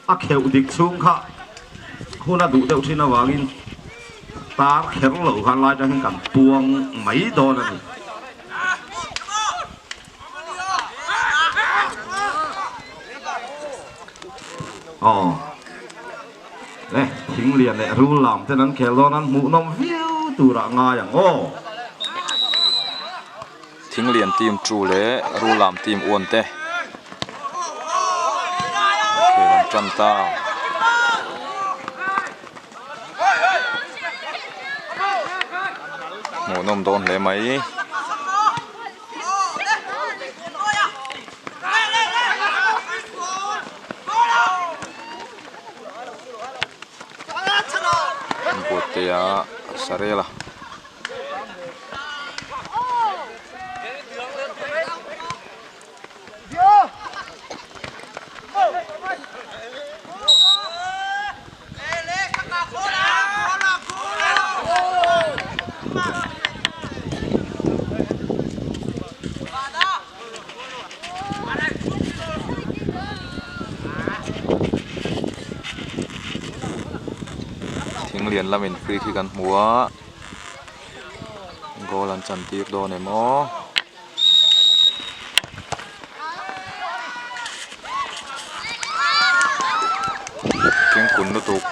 A kheuh dik chhung kha hun a duh deuh thin avangin tar kher lo khan lai atang hian kan puang mai dawn a ni. Aw le thing lian leh rul lam ten an khel dawn an hmuhnawm viau turah ngai ang aw. Thinglian team two leh Rulam team one te khel an tan ta. Hmuhnawm dawn hle mai. Buatea Sarela. Thing lian lamin free kick an hmu a. Goal an chan tir dawn em aw. Thingkun lutuk.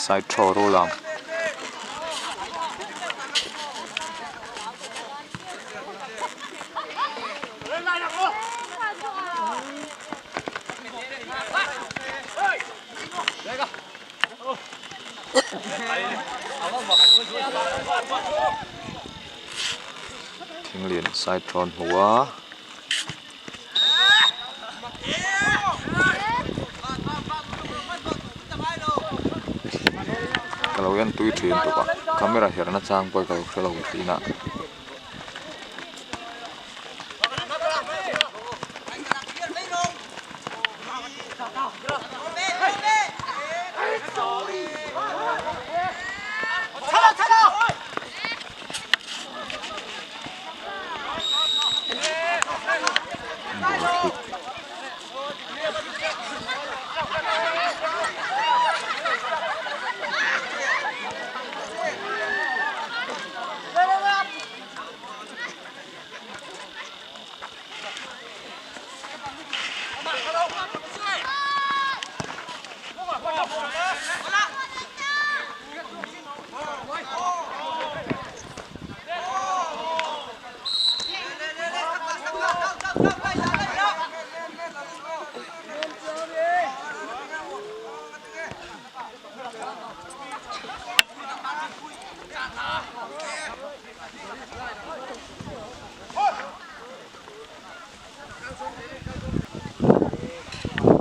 Side throw rul ang. Thinglian side throw an hmu a. Ka lo en tui thin tuk a camera herna chang pawh ka lo hre lo thin a.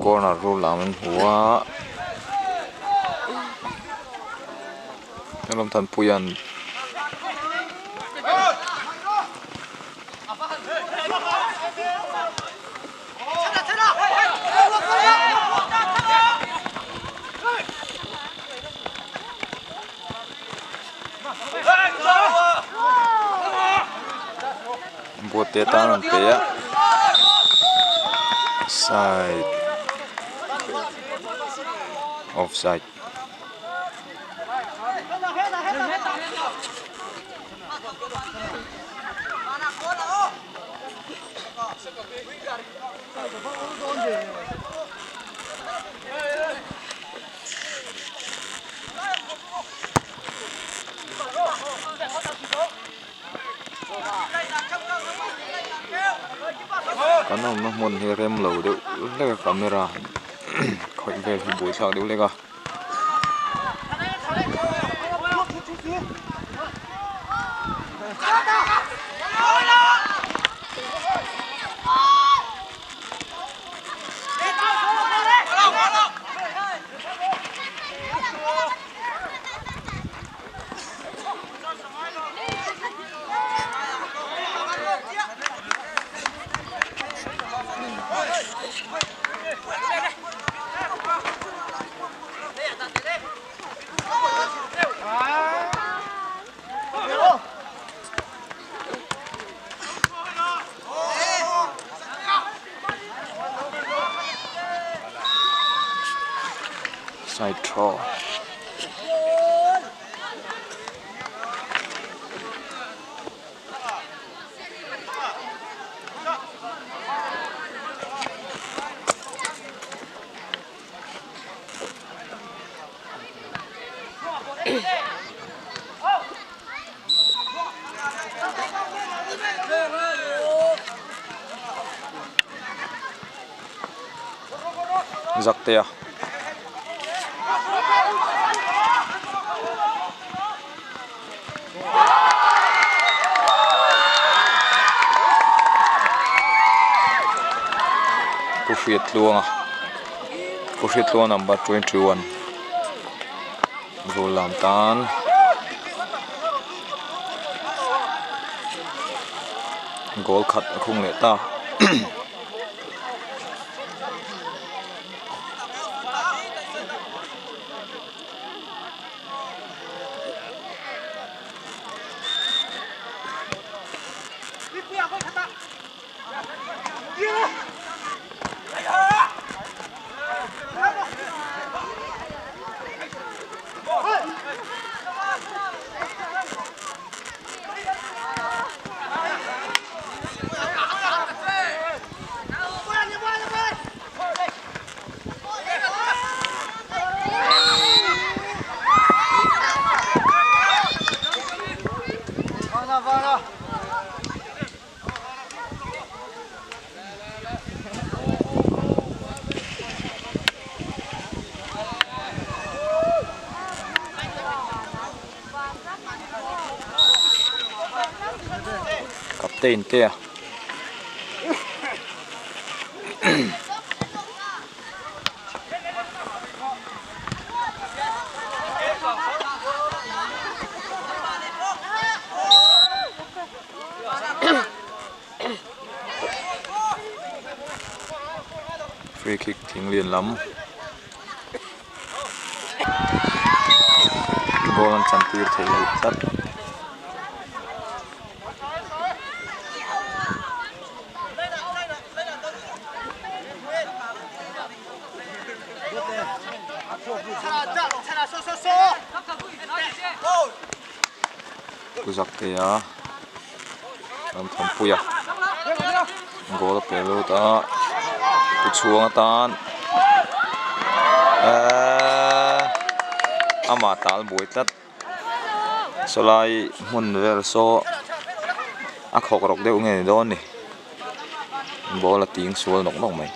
Corner rul ang an hmu a helam thanpuia'n Buatte tan an pe a side offside. Kan awmna hmun hi rem lo deuh hlek a camera khawih vel hi buaithlak deuh hlek a. Side throw. Zaktea. Pu Hriattluanga Pu Hriattluanga number 21 goal lam tan goal khat a khung leh ta. Captain te a. Free kick thing lian lam. Goal an chan tir thei lo tlat. Pu Zaktea Ramthanpuia goal a pe lut a pu chhuang atan eeee amah tal buai tlat. Sawlai hmun vel saw a khawk rawk deuh nge ni dawn ni ball a ting sual nawk nawk mai.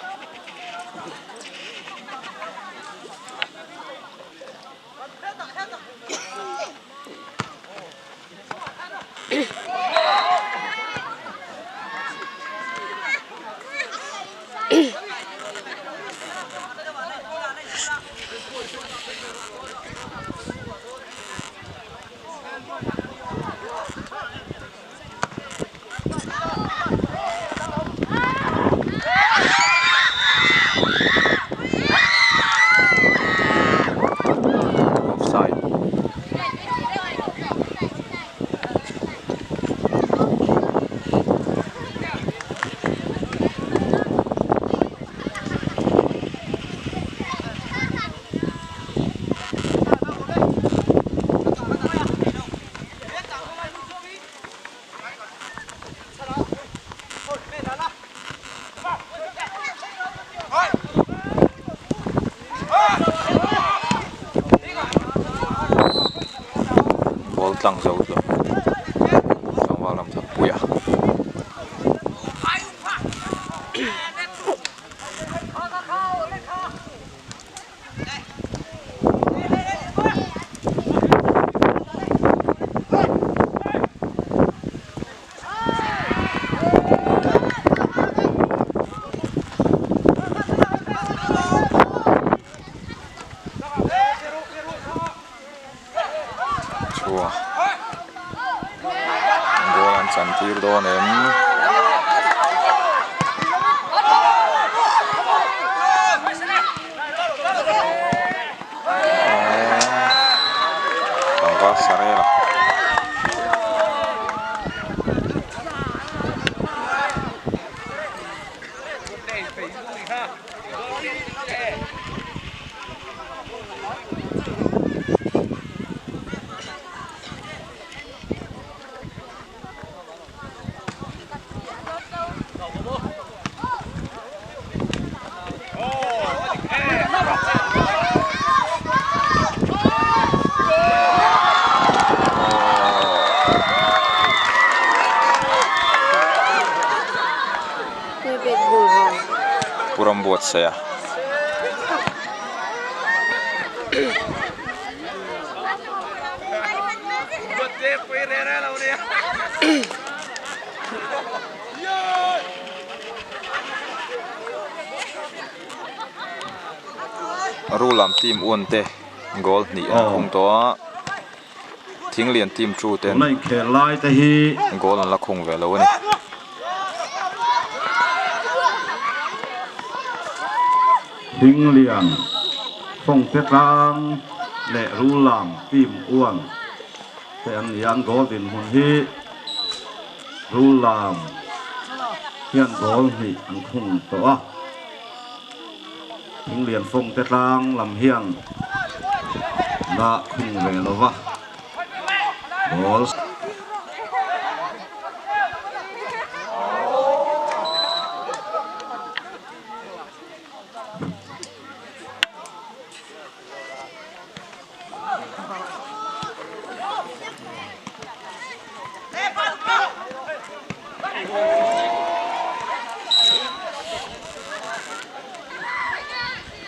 Offside. Ball tlang zo tawh tlangval lam thak pui a. Chua goal an chan tir dawn em? Tlangval Sarela. inbuatsaih a. Rulam team uan te goal hnih an khung tawh a Thinglian team two ten goal an la khung ve lo a ni. Thinglian Fawngte tlang leh Rulam team uan te an ni a an goal dinhmun hi Rulam hian goal hnih an khung tawh a. Thinglian Fawngte tlang lam hian dah khung ve lo va, ball.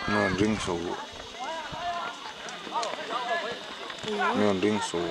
Nuan ring suh Nuan ring suh.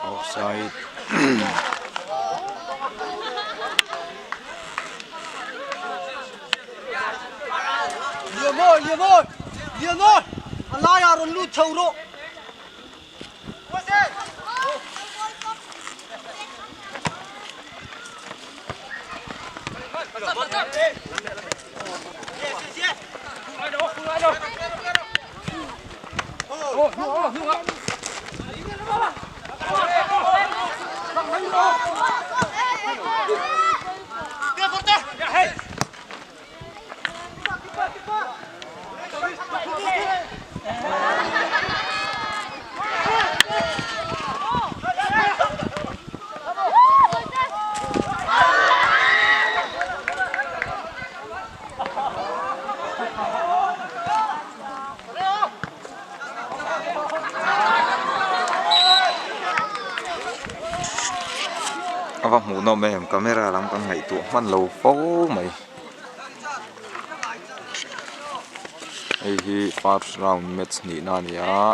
Offside. hmuhnawm em camera lam kan ngaihtuah hman lo fo mai hei hi first round match nihna a ni a.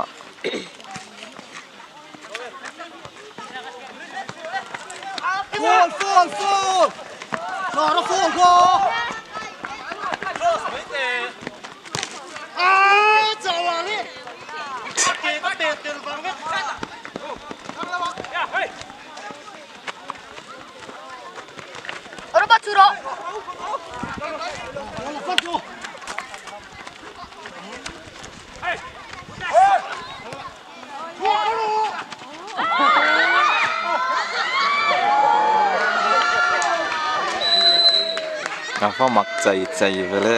A va mak chai chai vele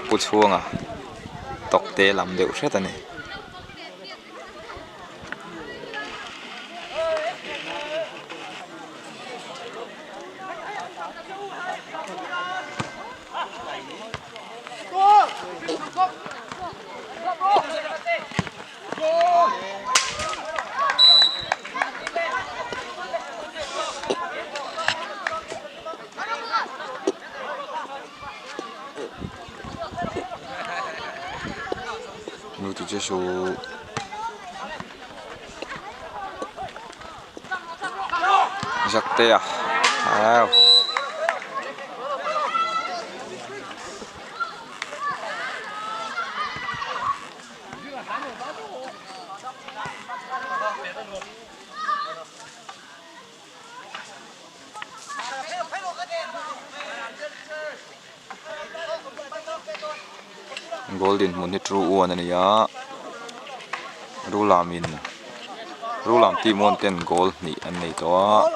pu chhunga tawkte lam deuh hret a ni. Zaktea au. Goal dinhmun hi true one a ni a Rulamin Rulam team one ten goal hnih an nei tawh a.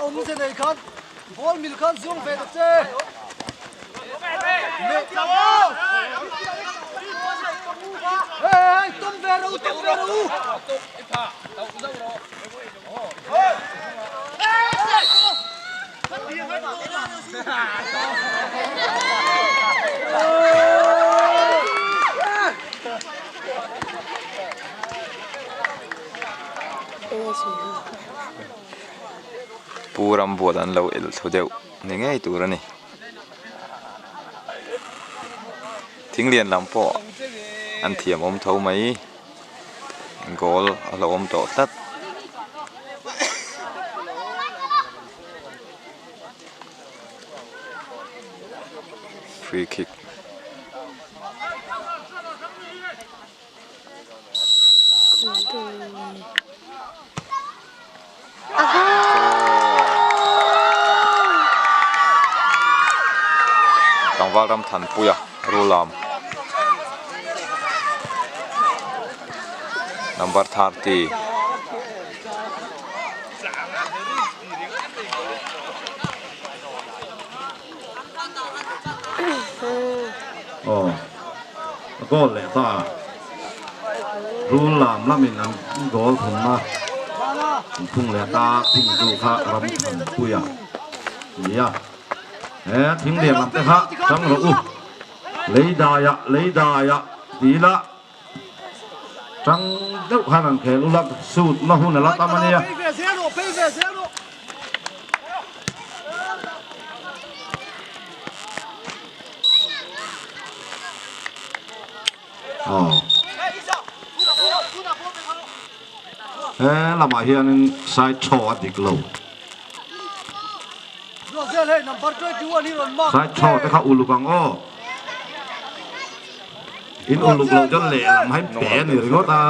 Pu Rambuat an lo el thlu deuh ni ngei tur a ni. Thinglian lam pawh an thiam awm tho mai. Goal a lo awm tawh tlat. Free kick. Tlangval ram thanpuia Rulam number 30 Aw a goal leh ta rul lam lamin an goal thum a an phung leh ta phung tu kha ram than puia nia he thing lian lam te kha chang rawh u lei daiah lei daiah ti ila Tang deuh khan an khel ulak suit na hun a la tam a nia. Aw. He lamah hianin side throw a dik lo. Side throw te kha uluk ang aw. In uluk loh chuan lehlam hi pe a ni ringawt a.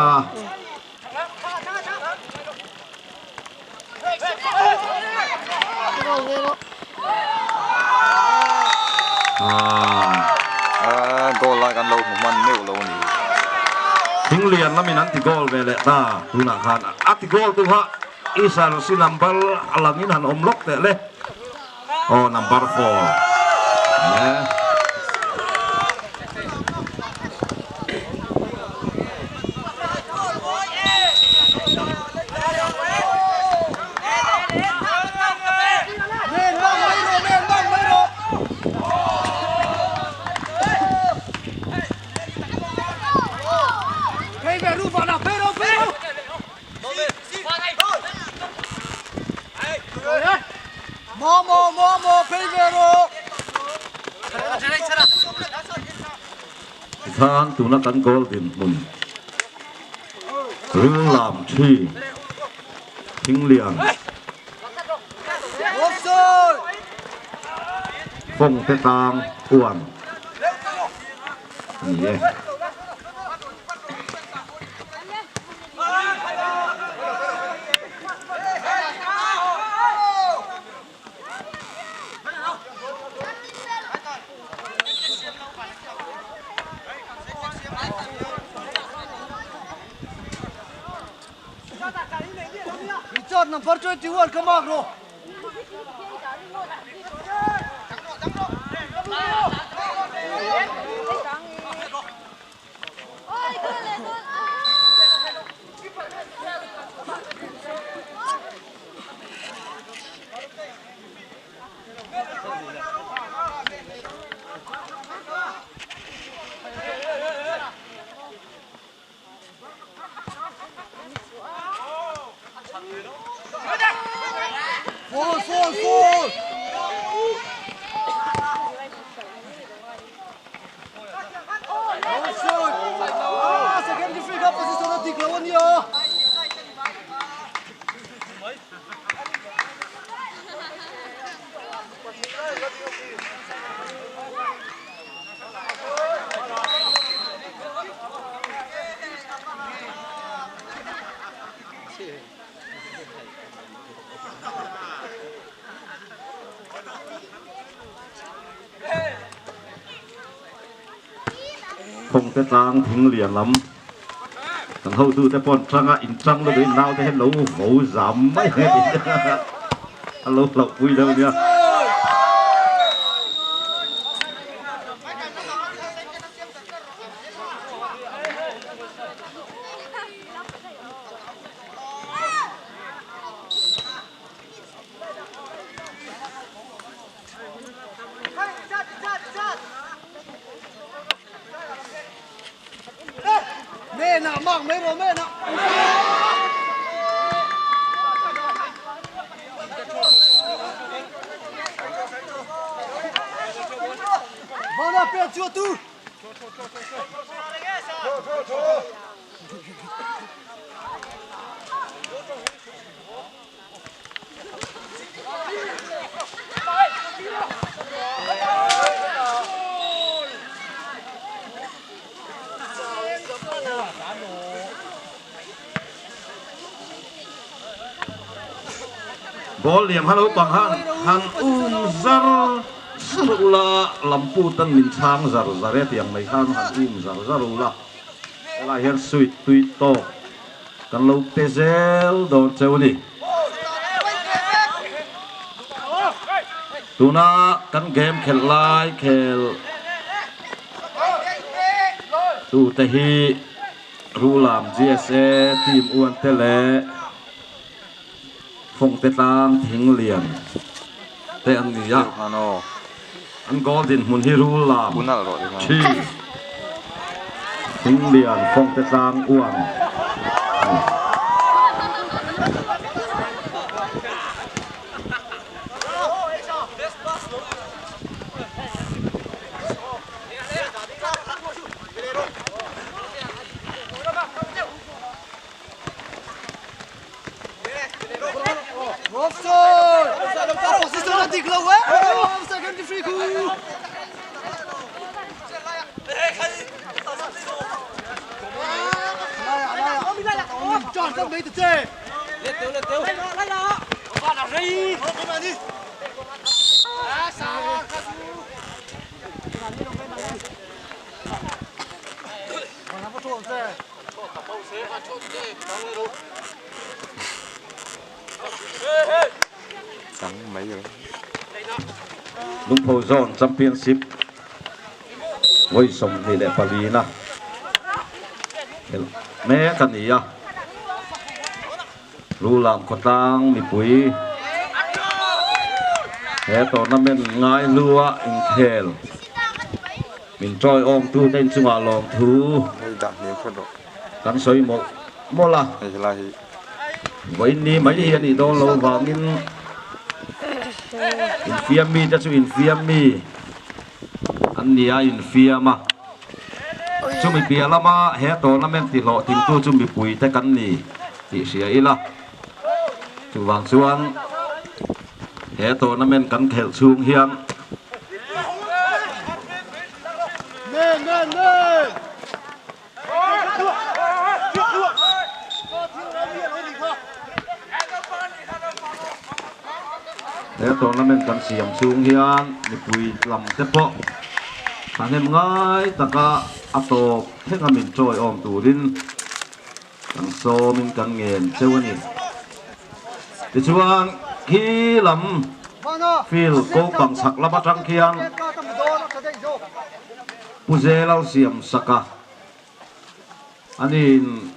Goal lai kan lo hmu hman meuh lo a ni. Thinglian lamin an ti goal ve leh ta tunah khan a ti goal tu kha Israel si number a langin han awm lawk teh le. Aw number 4 eh. Tikhan tuna kan goal dinhmun ril lam thi Thinglian Fawngte tlang uan a ni e. Khawngte tlang thing lian lam kan hotute pawh an tang a, in tang lutuk in naute hian lo vo zam mai a an lo hlauh pui deuh nia. Ball liam han naupang han han um zar zar ula lampu tan min chhang zar zar e tiang mai khan han um zar zar ula helai hian sweet tui tawk Kan lo pe zel dawn cheu a ni. Tuna kan game khelh lai khel tute hi Rulam GSA team uante leh Fawngte tlang Thinglian te an ni a. An goal dinhmun hi Rulam Thi Thinglian Fawngte tlang uang a ni. Lungpho Zone Championship vawi 24 na khelh mek a ni a, Rulam khawtlang mipui he tournament ngaihlua inkhel min tawiawmtute inchungah lawmthu kan sawi mawlh mawlh a, vawiin ni mai hi a nih dawn lo vangin. Infiam mite chu infiam mi an ni a, infiam a. Chumi piah lama he tournament ti hlawhtlingtu chu mipuite kan ni tih hria ila. Chuvang chuan he tournament kan khelh chhung hian He tournament kan siam chhung hian mipui lam te pawh thahnem ngai taka a tawp thleng a min tawiawm turin kan sawmin kan ngen cheu a ni. Tichuan khi lam field ko pang chhak lam atang khian Pu Zelal siam sak a, aniin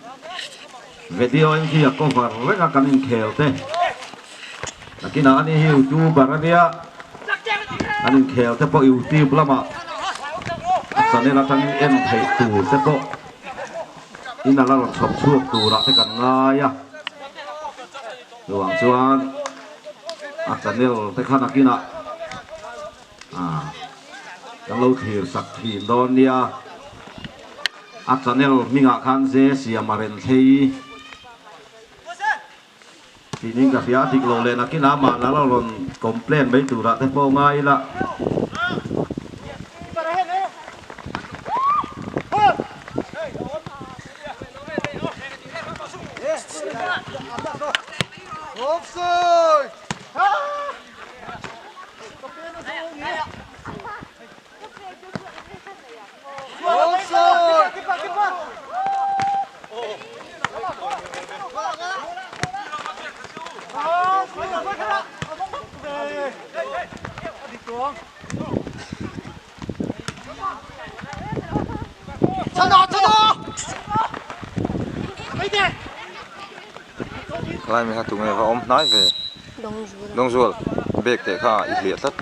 video in khi a cover reng a kan inkhel te. Nakinah ani hi youtuber a nia, kan inkhel te pawh youtube lamah a channel atangin en theih tur te pawh in a la rawn chhawp chhuak turah te kan ngai a. Chuvang chuan a channel te kha nakinah Ah, kan lo thlir sak thin dawn nia. A channel hmingah khan ze siam a ren thlei tihning ka hria a dik lo leh nakin amah la la rawn complain mai turah te pawh ngai ila. Khalai mi kha tunge va awm hnai ve. Dawngzual bag teh kha i hliah tlat.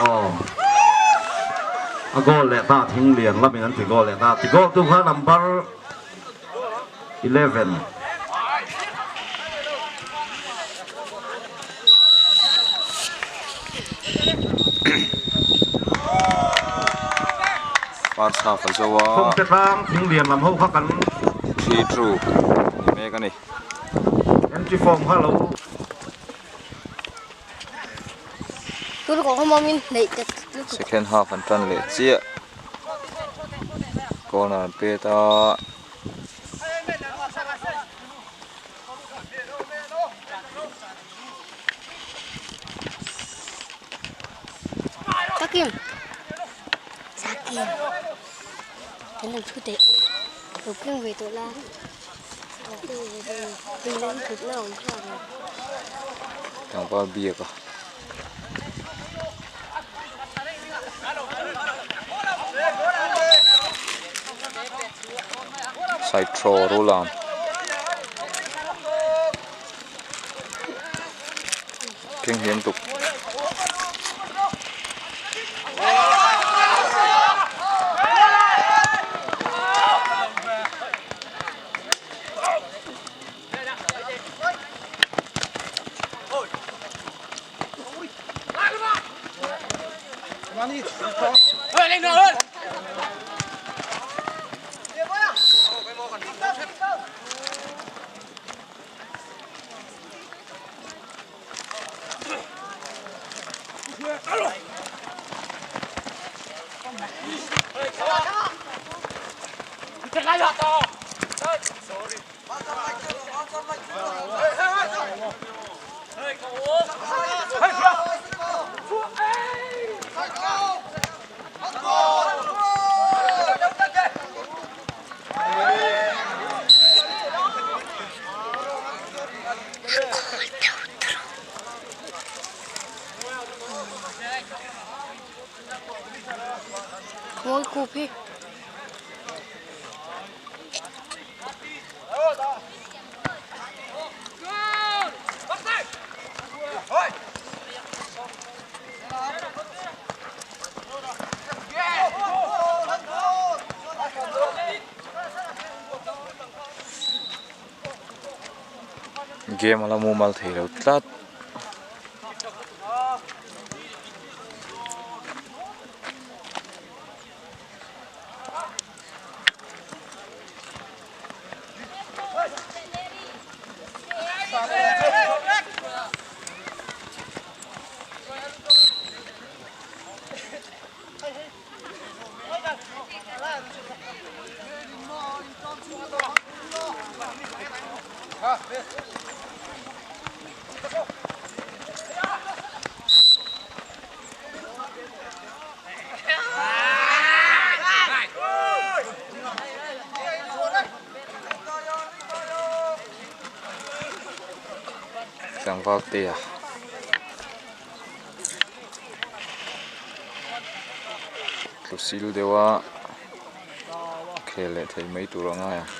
Aw a goal leh ta thing lian lamin an ti goal leh ta ti goal tu kha number 11. First half a zo a. Khawngte tlang thing lian lam ho kha kan. 3-2 ni mek a ni. Entry form kha lo. Second half an tan leh chiah. Corner an pet a. Tlangval biak a. Side throw rul ang. Keng hiam tuk. Game a la mumal thei lo tlat. Tlangval te a. Tlusil deuha khel leh thei mai tur a ngai ang.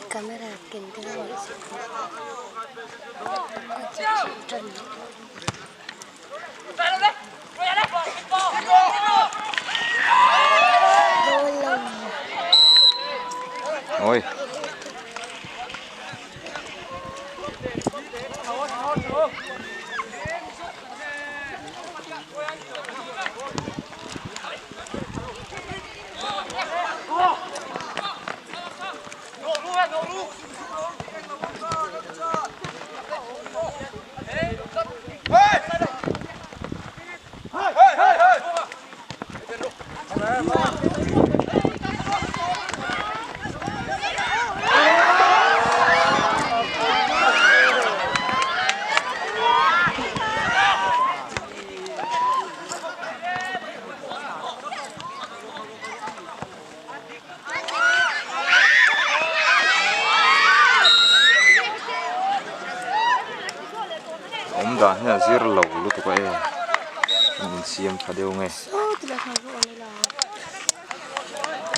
Camera ken te Ôi. Awm dan hian a zir lo lutuk a e an insiam tha deuh nge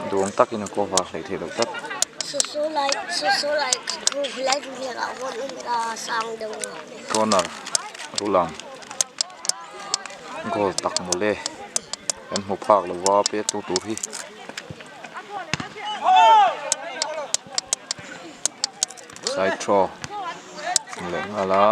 duang takin a cover hleih theih loh tlat. Corner rulang goal tak mawle kan hmu phak lova pet tu tur hi. Side throw leh nghal a.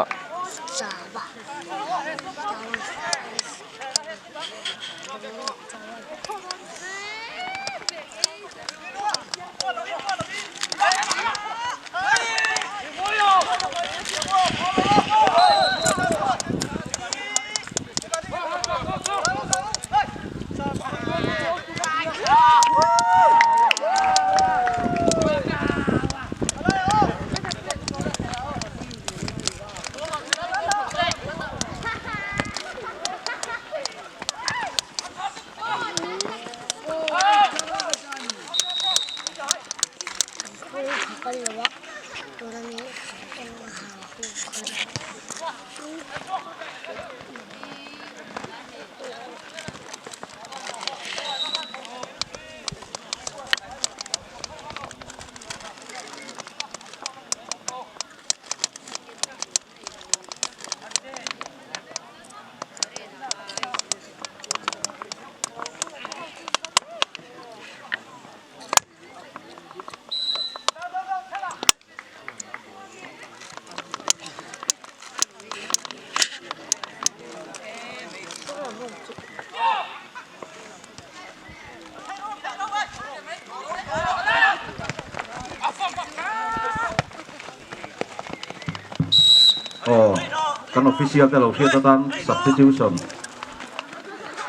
Aw kan official te lo hriat atan substitution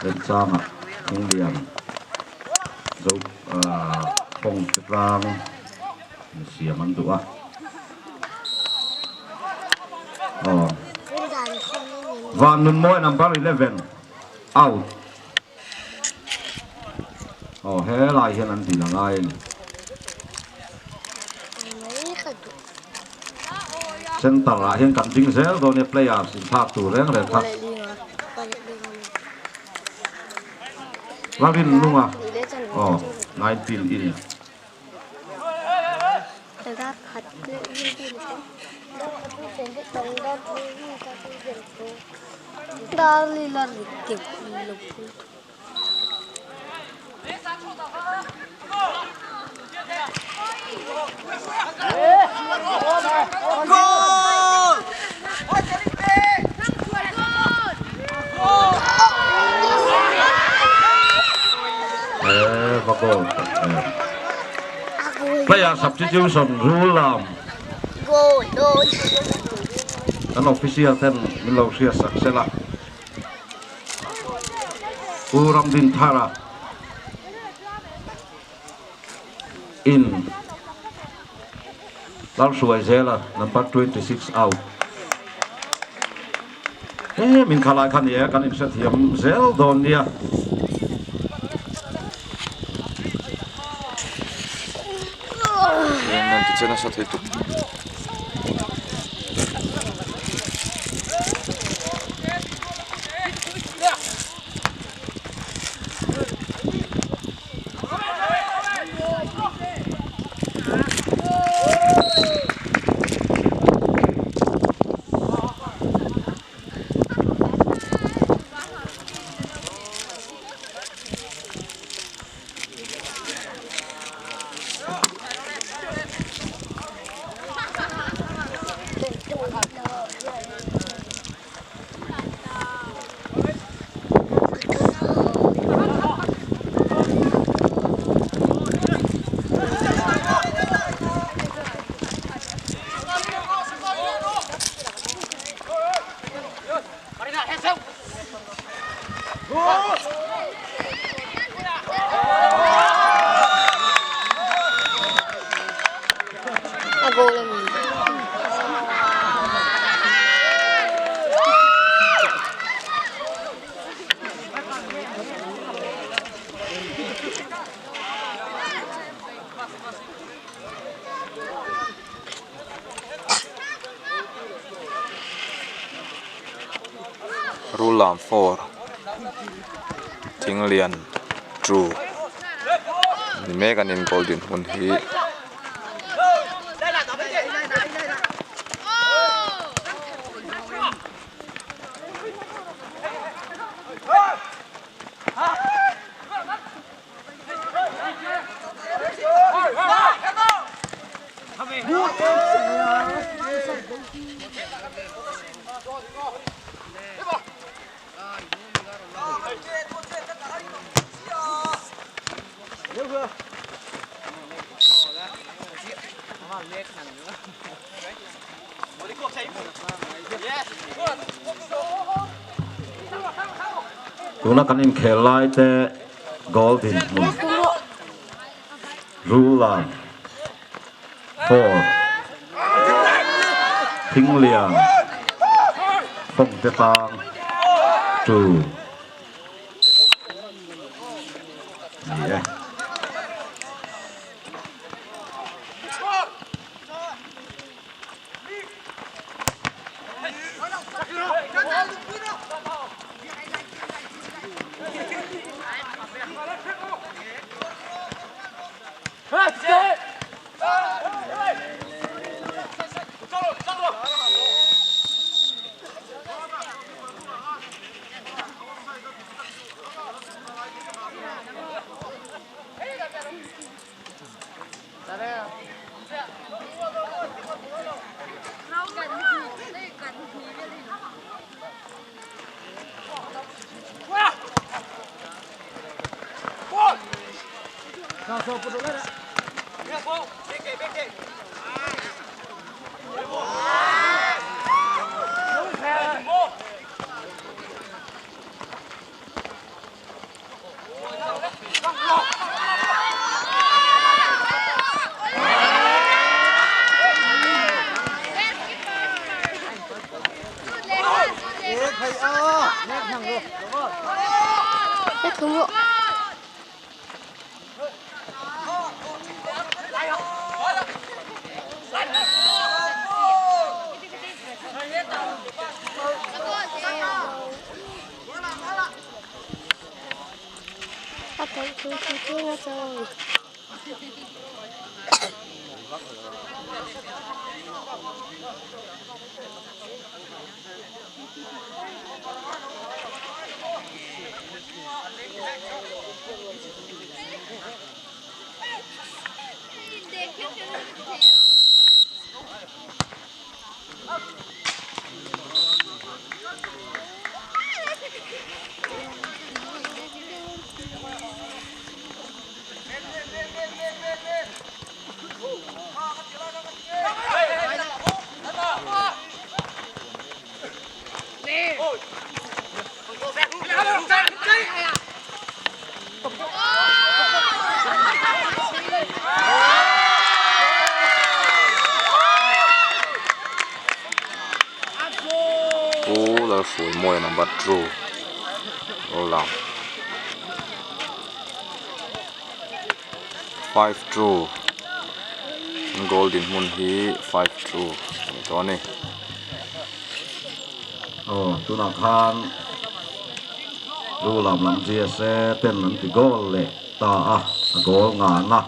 remchanga Thinglian zo ah kawng tlang siam an duh a aw Vannunmawi number 11 out. Aw helai hian an din a ngai a ni. Center ah hian kan ding zel dawn nia players inthlak tur reng reng kha. Lalrinnunga aw 19 in. Player substitution rule lam kan official ten min lo hriat sak sela. Pu Ramdinthara. In Lalhruaizela number 26 out. He min kha lai kha ni e kan inhrethiam zel dawn nia. Hian ti che nasa thei tuk. Rullam 4 Thinglian 2 ni mek an inkawl dinhmun hi. Tuna kan inkhel lai te goal dinhmun Rullam 4 Thinglian Fawngte tlang 2 Ni e. Lalhruaimawia number two lo lang five two an goal dinhmun hi five two a ni tawh a ni. Aw tunah khan Lu lam lam GSA ten an ti goal leh ta a, a goal ngana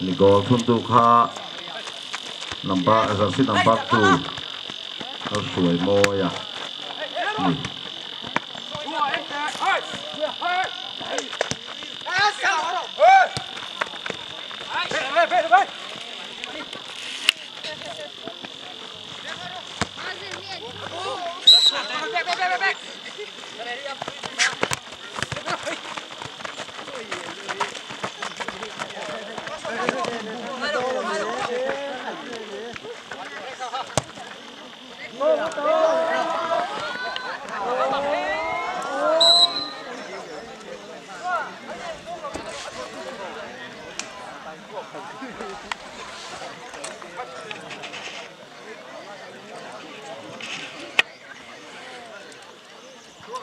ni goal thuntu kha number jersey number 2 a hruai mawi a ni.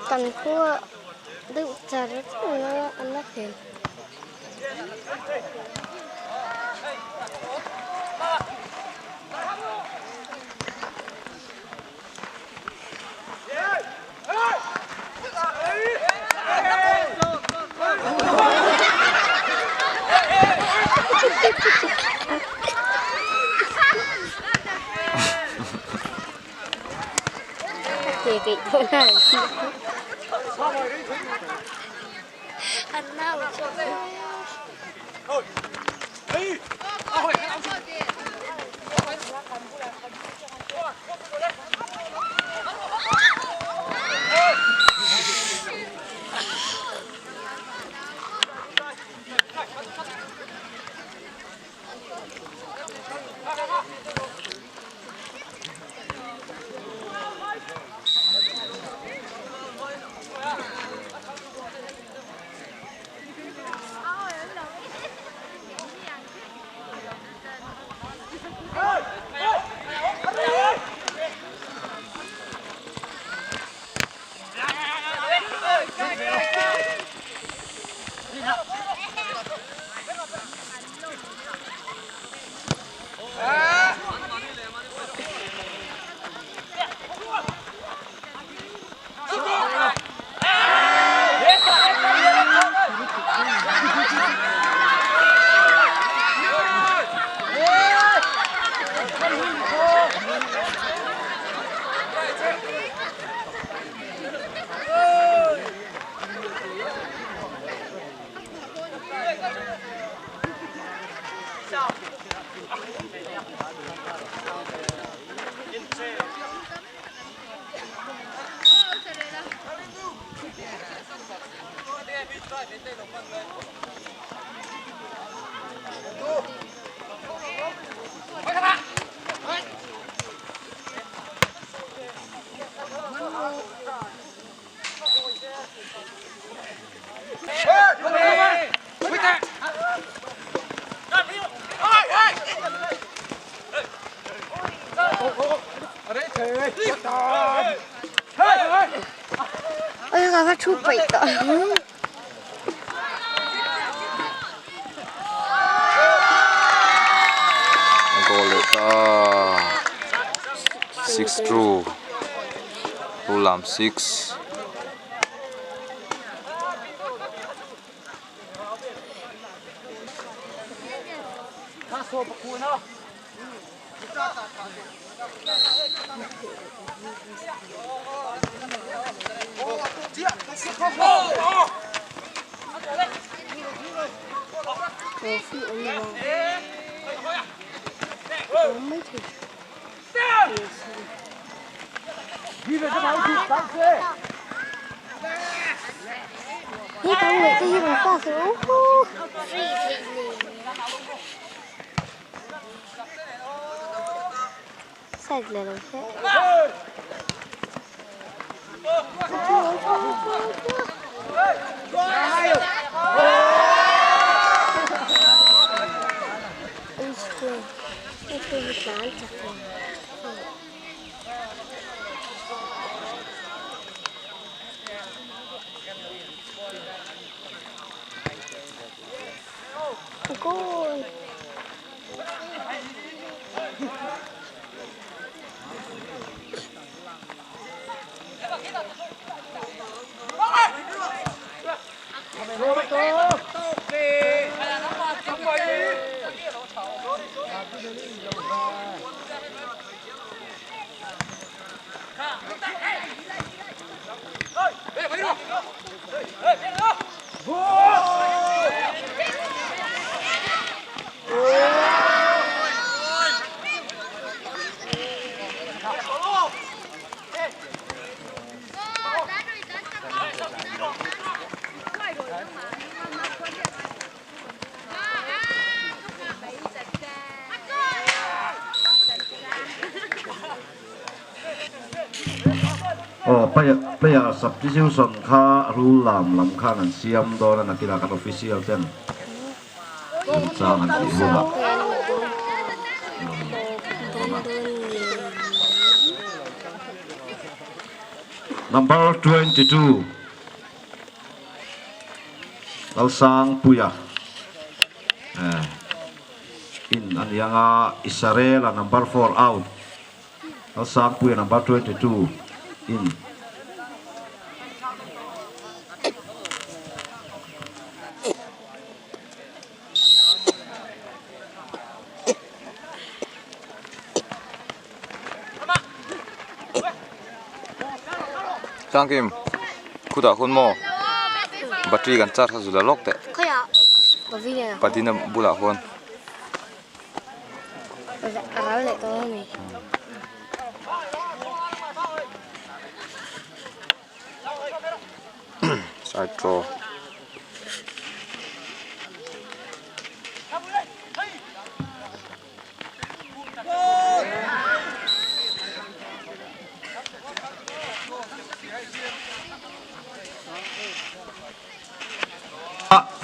Kan khua deuh char char a an la khel. A goal leh ta six two lu lam six. Goal. Aw player substitution kha rule lam lam khan an siam dawn a nakinah kan official ten remchang an tih hunah Number 22 Lalsangpuia in a ni ang a, Israel-a number 4 out. Lalsangpuia number 22 in. Sangkim, khutah khawn maw battery kan charge kha zula lawk teh. Padina bulah khawn. A ral leh tawh a ni. Side draw.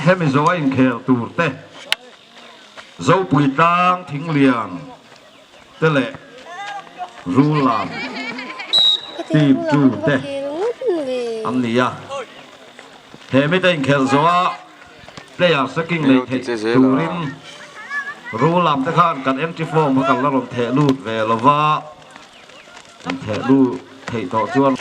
Hemi zawh a inkhel tur te Zopui tlang Thinglian te leh Rulam team tu te an ni a. He mite inkhelh zawha player seking nei theih turin Rulam te khan kan entry form kha kan la rawn theh lut ve lo va, kan theh lut theih tawh chuan.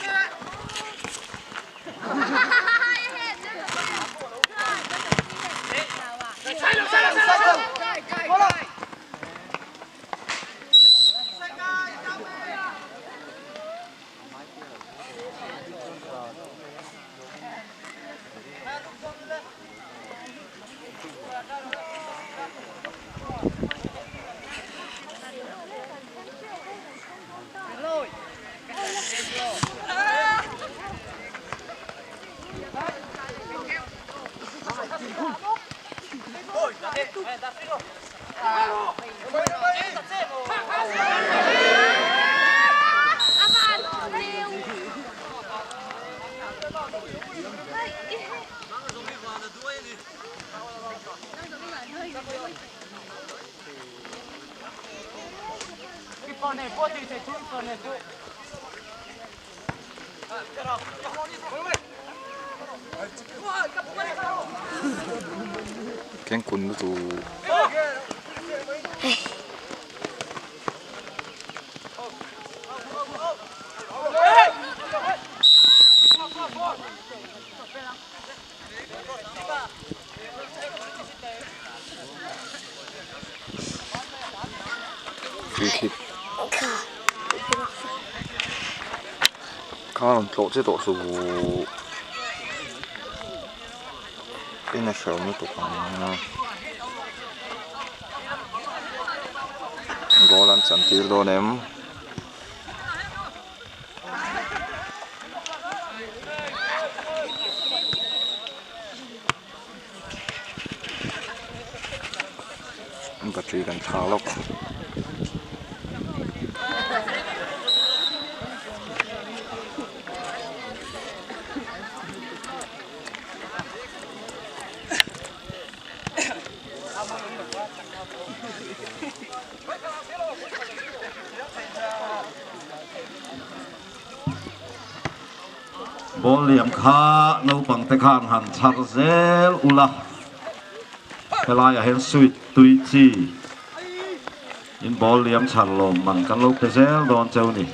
Kengkun lutuk. Free kick. Kha rawn tlawh che tawh suh en a hrehawm lutuk ang a goal an chan tir dawn em. Battery kan thlak lawk. Ball liam kha naupang te khan han chhar zel ula. Helaiah hian sweet tui chi in ball liam chhan lawm man kan lo pe zel dawn cheu ni.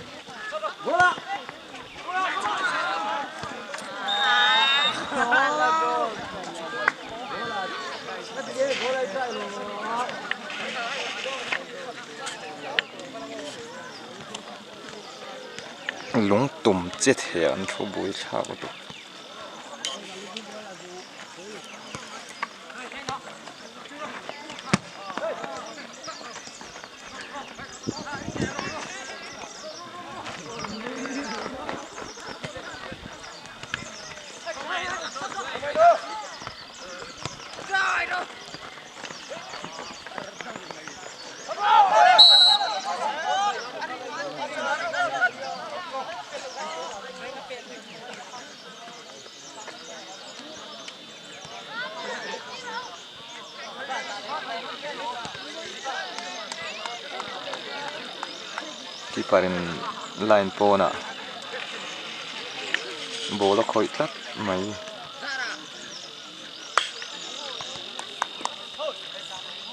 Lung tum che thei an thu bui thlak lutuk. Keeper in line pawnah ball a khawih tlat mai.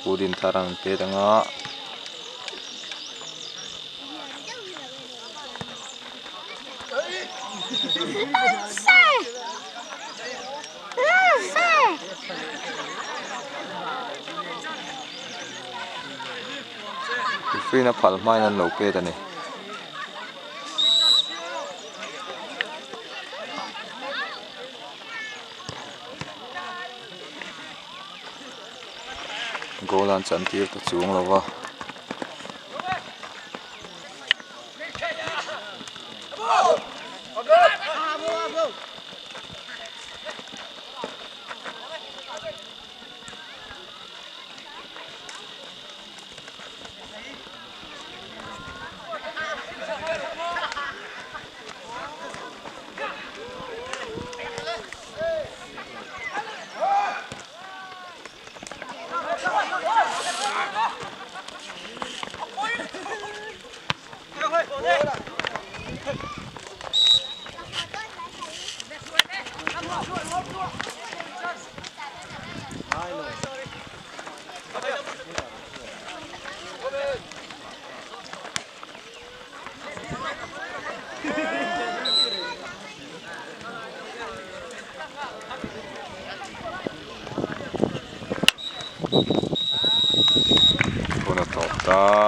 Pu Dinthar an pet anga. Referee-in a phal hmain an lo pet a ni. Goal an chantir ta chuang lo va. Hun a tawp ta.